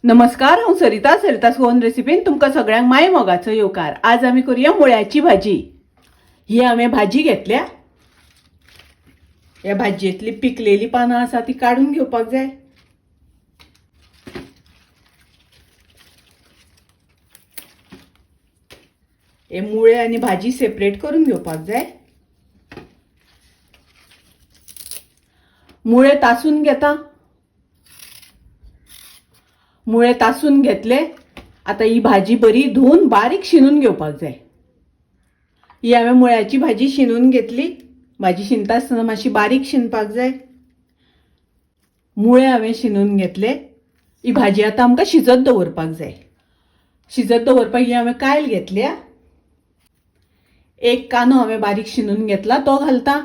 नमस्कार, हांव सरिता. सरिता गोवन रेसिपीन तुमकां सगळ्यांक माय मोगाचो येवकार. आज आमी करूया मुळ्याची भाजी. ही हांवें भाजी घेतल्या. ह्या भाजयेंतली पिकलेली पानां आसा ती काडून घेवपाक जाय. हे मुळे आनी भाजी सेपरेट करून घेवपाक जाय. मुळे तासून घेता. मुळे तासून घेतले. आता ही भाजी बरी धुवन बारीक शिनून घेवपाक जाय. ही हांवें मुळ्याची भाजी शिनून घेतली. भाजी शिनता आसतना मातशी बारीक शिनपाक जाय. मुळे हांवें शिनून घेतले. ही भाजी आतां आमकां शिजत दवरपाक जाय. शिजत दवरपाक ही हांवें कायल घेतल्या. एक कांदो हांवें बारीक शिनून घेतला तो घालता.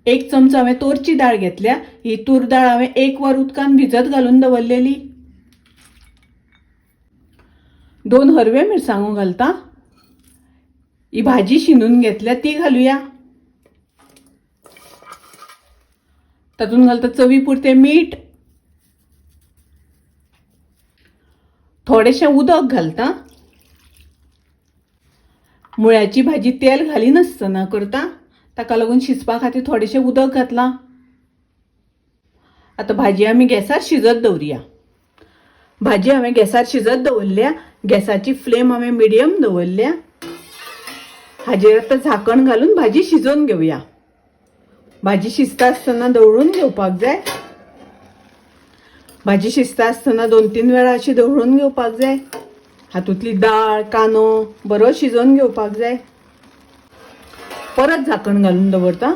एक चमचो हांवें तोरची दाळ घेतल्या. ही तूर दाळ हांवें 1 वर उदकान भिजत घालून दवरलेली. 2 हरवे मिरसांगो घालता. ही भाजी शिनून घेतल्या ती घालुया. तातूंत घालता चवी पुरतें मीठ, थोडेशें उदक घालता. मुळ्याची भाजी तेल घालिनासतना करता, ताका लागून शिजपा खातीर थोडेशें उदक घातलां. आतां भाजी आमी गॅसार शिजत दवरुया. भाजी हांवें गॅसार शिजत दवरल्या. गॅसाची फ्लेम हांवें मिडियम दवरल्या. हाजेर आतां झाकण घालून भाजी शिजोवन घेवया. भाजी शिजता आसतना दवळून घेवपाक जाय. भाजी शिजता आसतना 2-3 वेळा अशी दवळून घेवपाक जाय. हातूंतली दाळ कांदो बरो शिजोवन घेवपाक जाय. परत झाकण घालून दवरता.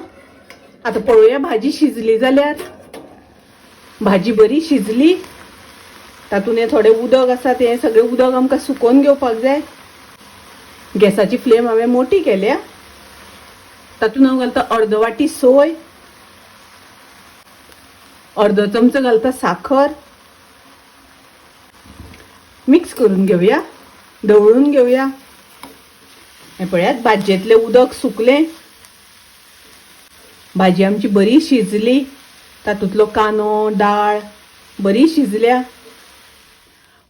आतां पळोवया भाजी शिजली जाल्यार. भाजी बरी शिजली. तातूंत हें थोडें उदक आसा तें सगळें उदक आमकां सुकोवन घेवपाक जाय. गॅसाची फ्लेम हांवें मोटी केल्या. तातूंत हांव घालता अर्द वाटी सोय, अर्दो चमचो घालता साखर. मिक्स करून घेवया, दवळून घेवया. हें पळयात, भाजयेंतलें उदक सुकलें. भाजी आमची बरी शिजली. तातूंतलो कांदो दाळ बरी शिजल्या.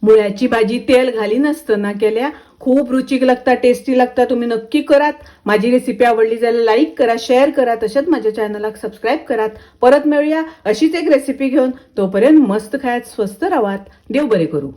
मुळ्याची भाजी तेल घालिनासतना केल्या. खूब रुचीक लागता, टेस्टी लागता. तुमी नक्की करात. माझी रेसिपी आवडली जाल्यार लाईक करा, शेअर करा, तशेंच माझ्या चॅनलाक सबस्क्राईब करात. परत मेळुया अशीच एक रेसिपी घेवन. तोपर्यंत मस्त खायात, स्वस्थ रावात. देव बरें करूं.